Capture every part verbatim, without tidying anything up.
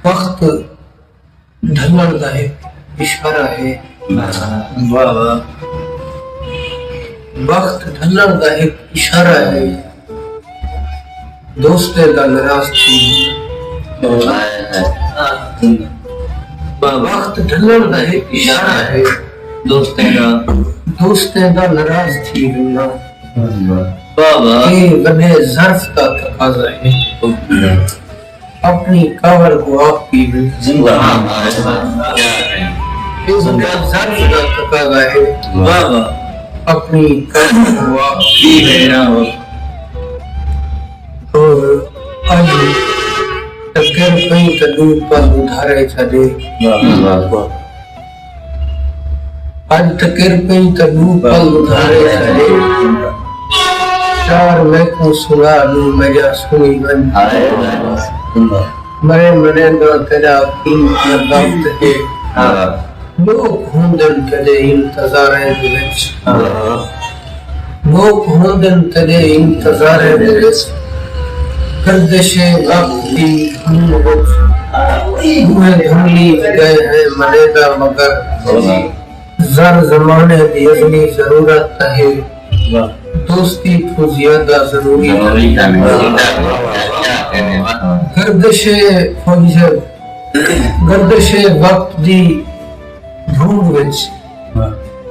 وقت ڈھلݨ دا ہک اشارہ ہے۔ واہ واہ۔ وقت ڈھلݨ دا ہک اشارہ ہے۔ دوستیں دا ناراض تھی۔ واہ واہ۔ وقت ڈھلݨ دا ہک اشارہ ہے۔ دوستیں دا۔ دوستیں دا ناراض تھی ونڄݨا۔ واہ واہ۔ اے وݙے ظرف دا تقاضا ہے۔ اپݨی کاوڑ کوں آپ پی ونڄݨا۔ زندہ باد۔ اے وݙے ظرف دا تقاضا ہے۔ واہ واہ۔ اپݨی کاوڑ کوں آپ پی ونڄݨا۔ اور اڄ ٹکر پئی تاں ݙو پل ادھارے چھݙے۔ واہ واہ۔ اڄ ٹکر پئی تاں ݙو پل ادھارے چھݙے۔ چار میکوں سݨا، ݙو میݙیاں سݨی ونڄ۔ مرے مرینداں تیݙا قیمتی وقت ہے۔ لوک ہوندن تیݙے انتظاریں دے وچ۔ لوک ہوندن تیݙے انتظاریں دے وچ۔ گردش وقت دی دھوم وچ ݙوہیں دھولی ڳئے ہیں ملیندا، مگر زر زمانے دی ازلی ضرورت تاں ہے۔ دوستی توں زیادہ ضروری تاں ہے۔ گردش گردش وقت دی دھوم وچ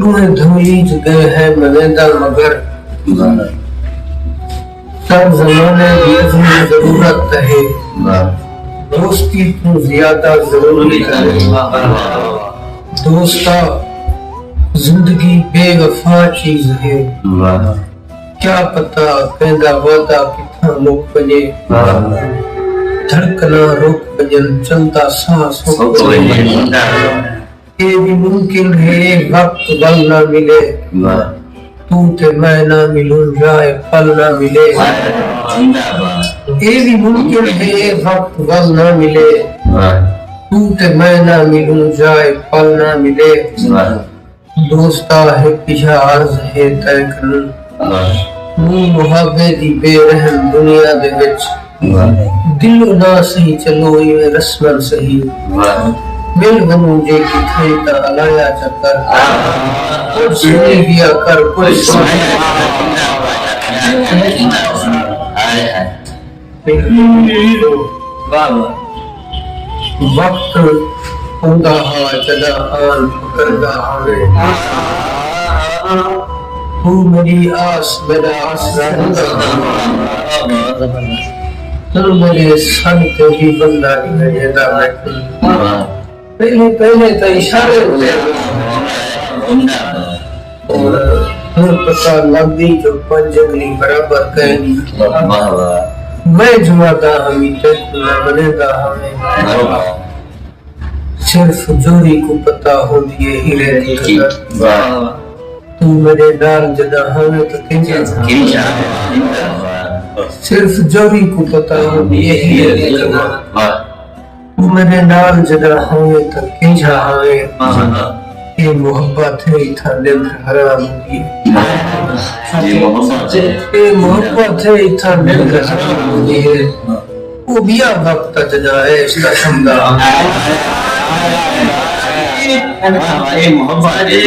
ݙوہیں دھولی ڳئے ہیں ملیندا، مگر زر زمانے دی ازلی ضرورت تاں ہے۔ دوستی توں زیادہ ضروری تاں ہے۔ دوستا، زندگی بے وفا چیز ہے۔ کیا پتہ کیندا وعدہ کتھاں مک ونڄے۔ دھڑکناں رک ونڄن، چلدا ساہ سک ونڄے۔ اے وی ممکن ہے اے وقت ول نہ ملے۔ توں تے میں نہ ملوں یا اے پل نہ ملے۔ اے وی ممکن ہے اے وقت ول نہ ملے۔ توں تے میں نہ ملوں یا اے پل نہ ملے۔ دوستا، ہک ٻیا عرض ہے تیں کنوں۔ نوں محابے دی بے رحم دنیا دے وچ۔ دلوں نہ سہی چلو ایویں رسماً سہی۔ مل ونڄوں جے کتھائیں تاں الایا چا کر۔ کجھ سݨی ویا کر، کجھ سݨی۔ واہ واہ۔ وقت ہوندا ہا جݙاں آن پکردا ہاوے۔ توں میݙی آس، میݙا آسرا ہوندا ہا۔ توں میݙے سݙ تے وی بندہ نی ویندے میکوں۔ پہلے پہلے تاں اشارے ہوندے ہن۔ ہݨ پتہ لڳدی جو پنج انگلی برابر کائنی۔ واہ واہ۔ میں جو آہدا ہمی تیکوں نہ منیندا ہاویں۔ واہ واہ۔ صرف جوہری کوں پتہ ہوندی ہے ہیرے دی قدر۔ واہ واہ۔ توں میݙے نال جݙاں ہاویں تاں کینجھا ہاویں۔ صرف جوہری کوں پتہ ہوندی ہے ہیرے دی قدر۔ واہ۔ توں میݙے نال جݙاں ہاویں تاں کینجھا ہاویں۔ اے محبت ہے اتھاں نندر حرام ہوندی ہے۔ اے محبت ہے۔ اے محبت ہے اتھاں نندر حرام ہوندی ہے۔ او ٻیا وقت آ جݙاں عیش دا شمدا ہاویں۔ اے محبت ہے۔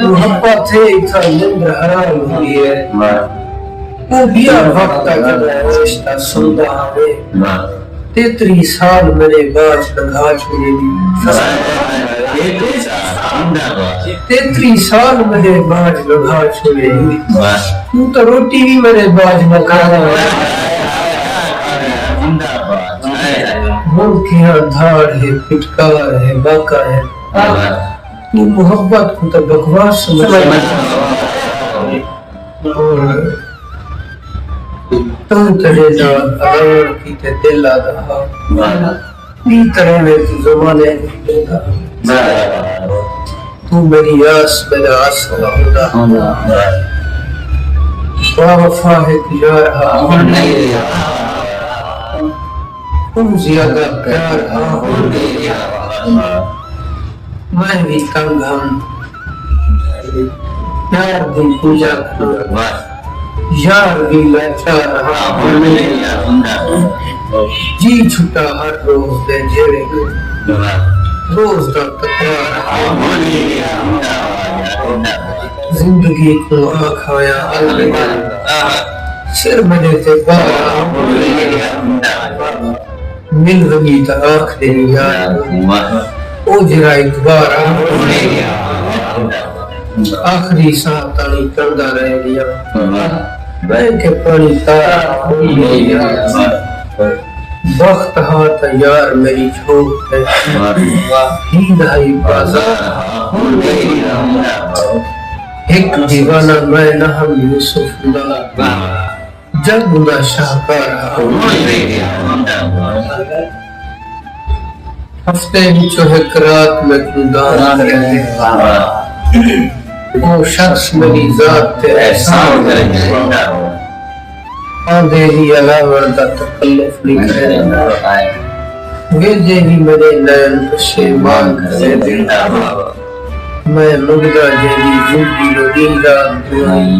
محبت ہے اتھاں نندر حرام ہوندی ہے۔ او ٻیا وقت آ جݙاں عیش دا شمدا ہاویں۔ تیتری سال میݙے باج لنگھا چھوڑیندی۔ تیتری سال میݙے باج لنگھا چھوڑیندی۔ توں تاں روٹی وی میݙے باج نہ کھاویں۔ ہݨ کیہاں دھاڑ ہے، پھٹکار ہے، واقعہ ہے۔ توں محبت کوں تاں بکواس سمجھدیں۔ توں تیݙے نال الاوݨ کیتے دل آہدا ہا۔ ایں طرح میں توں زمانے کوں ݙیندا ہا۔ توں میݙی آس، میݙا آسرا ہوندا ہا۔ با وفا ہک یار ہا، ہݨ نئیں رہیا۔ توں زیادہ پیار ہا، ہݨ نئیں رہیا۔ میں وی تنگ ہم پیار دی پوجا کرݨ۔ واہ۔ یار وی لاچار ہا، ہݨ نئیں رہیا۔ جی چھٹا ہر روز دے جھیڑے کوں، روز دا تکرار ہا۔ زندگی کوں آکھ آیا الوداع، سر میݙے تے بار ہا۔ مل ونڄی تاں آکھ ݙیویں یار، او جیڑھا اعتبار ہا۔ آخری ساہ تاݨی تݨدا رہ ڳیا، بہہ کے پاݨی تار ہا۔ بخت ہا تاں یار میݙی جھوک تے، ہی دہائی بازار ہا۔ ہک دیوانہ میں نہ ہم یوسف دا، جڳ اوندا شاہکار ہا۔ ہفتے وچوں ہک رات میکوں دان کریندے، او شخص میݙی ذات تے احسان کریندے۔ آندے ہی الاوݨ دا تکلف نی کریندے، ویندے ہی میݙے نین پشیمان کریندے۔ میں منگدا جیندی زندگی نو ݙینہہ رات دعائیں،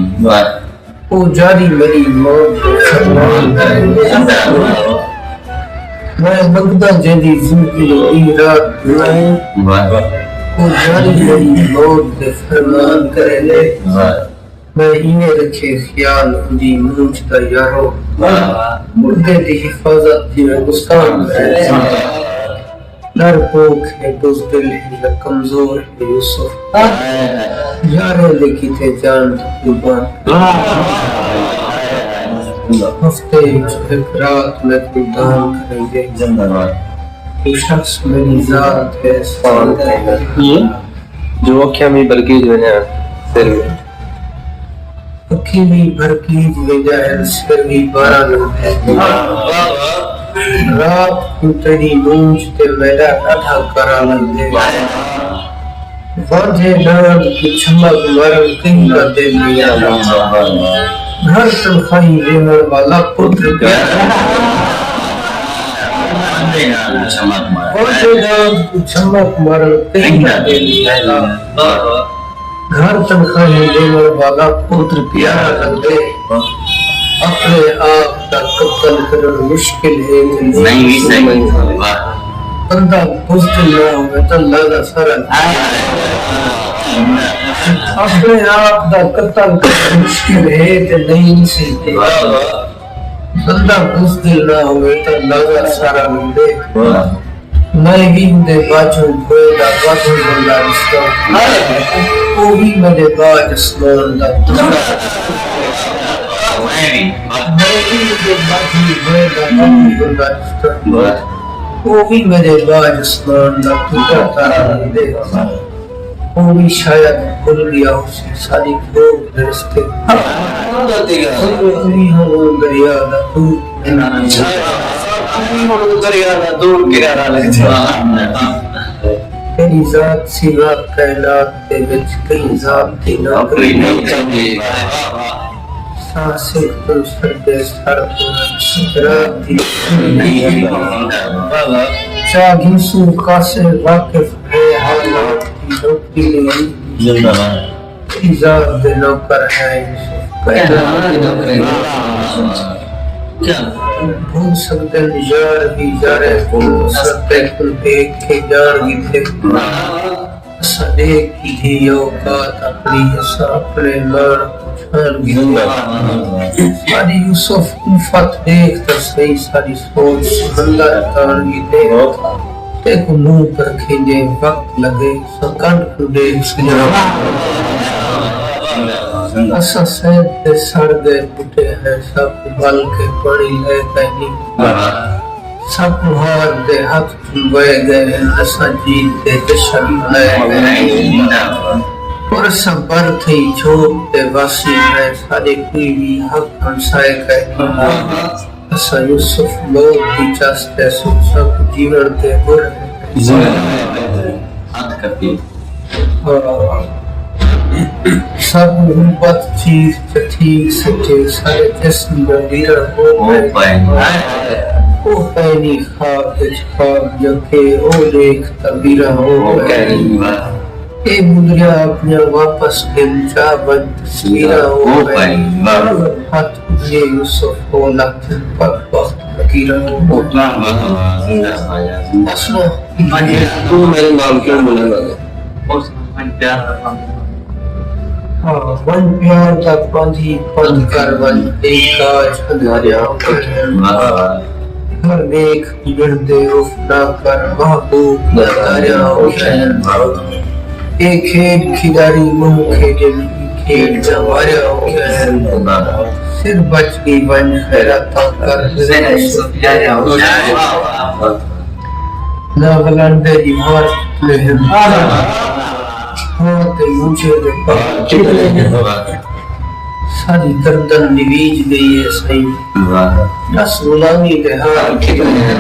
او جاری میݙی موت دے فرمان کریندے۔ میں منگدا جیندی زندگی نو ݙینہہ رات دعائیں، او جاری میݙی موت دے فرمان کریندے۔ میں ایویں رکھے خیال اوندی مونجھ دا یارو، مردے دی حفاظت جیویں استان کریندے۔ ݙرپوک ہے، بزدل ہے یا کمزور ہے یوسف، یاریں دے کیتے جان دا قربان۔ ہفتے وچ ہک رات میکوں دان کریندے، او شخص میݙی ذات تے احسان کریندے۔ جو اکھیاں وی بھرکیج ویندیاں ہن، سر وی۔ اکھیں وی بھرکیج ویندیاں ہن، سر وی بارا لڳدے۔ رات کوں تیݙی مونجھ تے میݙا ݙاڈھا کرا لڳدے۔ وانجھے ݙاند کوں چھمک مارݨ کہیں دا دل نی آندا۔ گھر تنخواہیں ݙیوݨ والا پتر پیارا۔ وانجھے ݙاند کوں چھمک مارݨ کہیں دا دل نی آندا۔ گھر تنخواہیں ݙیوݨ والا پتر پیارا لڳدے۔ اپݨے آپ دا قتل کرݨ مشکل ہے تے نہیں وی صحیح۔ بندہ بزدل نہ ہووے تاں لازا سارا۔ اپݨے آپ دا قتل کرݨ مشکل ہے تے نہیں وی صحیح۔ بندہ بزدل نہ ہووے تاں لازا سارا لڳدے۔ میں وی اوندے باجھوں بھوئے دا ٻدھل بندہ ݙسدا، او وی میݙے باج اسمان دا ٹکڑا۔ میں وی اوندے باجھوں بھوئے دا ٻدھل بندہ ݙسدا، او وی میݙے باج اسمان دا ٹکڑا تارا لڳدے۔ او وی شاید بھل ڳیا ہوسی ساݙی بھوک دے رستے۔ سمجھو تمی ہو دریا دا دور، تمی ہو دریا دا دور کنارہ لڳدے۔ تیݙی ذات سوا کائنات دے وچ کہیں ذات دی نوکری نہیں چلدی۔ ساہ سر توں سردے سر توں سکرات دی نہیں۔ چا گھنسوں قاصر واقف ہے حالات دی نوکری نہیں۔ زندہ باد۔ ذات دے نوکر ہیں یوسف۔ کائنات دے نوکر ہیں۔ کیا؟ بھل سڳدن یار وی یاریں کوں، اساں تیکوں ݙیکھ کے ڄاݨ گھدے۔ اساں ݙیکھ گھدی اوقات اپݨی، اساں اپݨے ماݨ کوں ڄاݨ گھدے۔ زندہ باد۔ ساݙی یوسف الفت ݙیکھ تاں سہی، ساݙی سوچ سمندر تاݨ گھدے۔ تیکوں منہ پرکھیندے وقت لڳے، اساں کنڈ کوں ݙیکھ سڄݨا۔ اساں سیب تے سڑ ڳئے ٻوٹے ہیں، ساکوں ٻل کے پاݨی لئے کائنی۔ ساکوں ہار دے ہتھ چموائے ڳئے ہن، اساں جیت دے جشن منائے کائنی۔ پر اساں بر تھئی جھوک تے واسی ہیں، ساݙے کوئی وی حق ہمسائے کائنی۔ اساں یوسف موت دی چس تے سکھ سکھ جیوݨ تے گر۔ ہتھ کپی۔ ساکوں غربت چیر چٹھی سٹے، سارے جسم دا لیرہ ہو او پئے۔ پئے۔ او پئے نی خواب وچ خواب جگے، او ݙیکھ تعبیراں ہو او پئے۔ پئے۔ اے مندریاں اپݨیاں واپس گھن چا ونڄ، تصویراں او او پئے۔ پئے۔ ہتھ اڳلے یوسف کوں لڳدن بدبخت۔ کی رہو۔ واہ، واہ، واہ، زندہ باد، زندہ باد۔ اسلو۔ ہاں جی۔ توں میݙے نال کیوں ملے نہ؟ اس ونڄ پیار دا پندھ۔ ہاں، ونڄ پیار دا پندھ ہی پندھ کر ونڄ، اے کاج اندھاریاں اکھیاں۔ واہ، واہ۔ گھر ݙیکھ ڄݨدے اف نہ کر، محبوب ݙتاریاں اکھیاں۔ اے کھیݙ کھیݙاری منہ کھیݙن، کھیݙ چا ماریا ہو ڳیا ہے۔ سر بچ ڳئی ونڄ خیراتاں کر، ذہن سجایا ہو ڳیا ہے۔ نہ ولن دے ݙیوار ٹٹلے ہن۔ ہاں تے مونجھے دے پار ٹٹلے ہن۔ ساݙی گردن نویج ڳئی ہے سئیں۔ واہ۔ ݙس غلامی دے ہار کتنے ہیں؟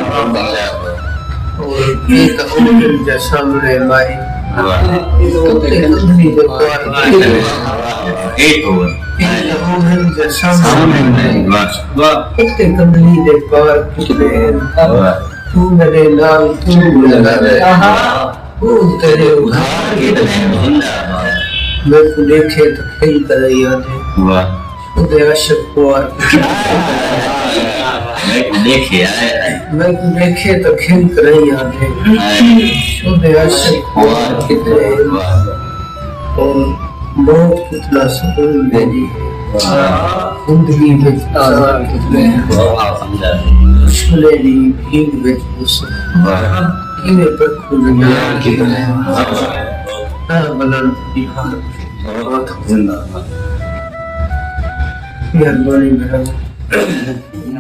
اور اے تاں او ہن جا سامݨے ماہی۔ واہ۔ کتے کندھلی دے پار۔ اے تاں او ہن جا سامݨے ماہی۔ واہ۔ کتے کندھلی دے پار کتنے ہیں؟ واہ۔ توں میݙے نال، توں میݙے نال۔ آہا۔ او تیݙے ادھار کتنے ہیں؟ زندہ باد۔ میکوں ݙیکھے تاں کھل کرائی آندے۔ واہ۔ شدے عاشق خوار۔ میکوں ݙیکھے آئے۔ میکوں ݙیکھے تاں کھل کرائی آندے۔ ہائے۔ شدے عاشق خوار کتنے ہیں؟ واہ۔ اور موت کتنا سکون ݙیندی ہے۔ واہ۔ زندگی وچ آزار کتنے ہیں؟ واہ، سمجھا۔ دشمنے دی بھیڑ وچ حسن۔ واہ۔ کیویں پرکھوں دنیا کتنے ہیں؟ واہ۔ نہ ولن دی ہار۔ زندہ باد۔ مہربانی بھرا۔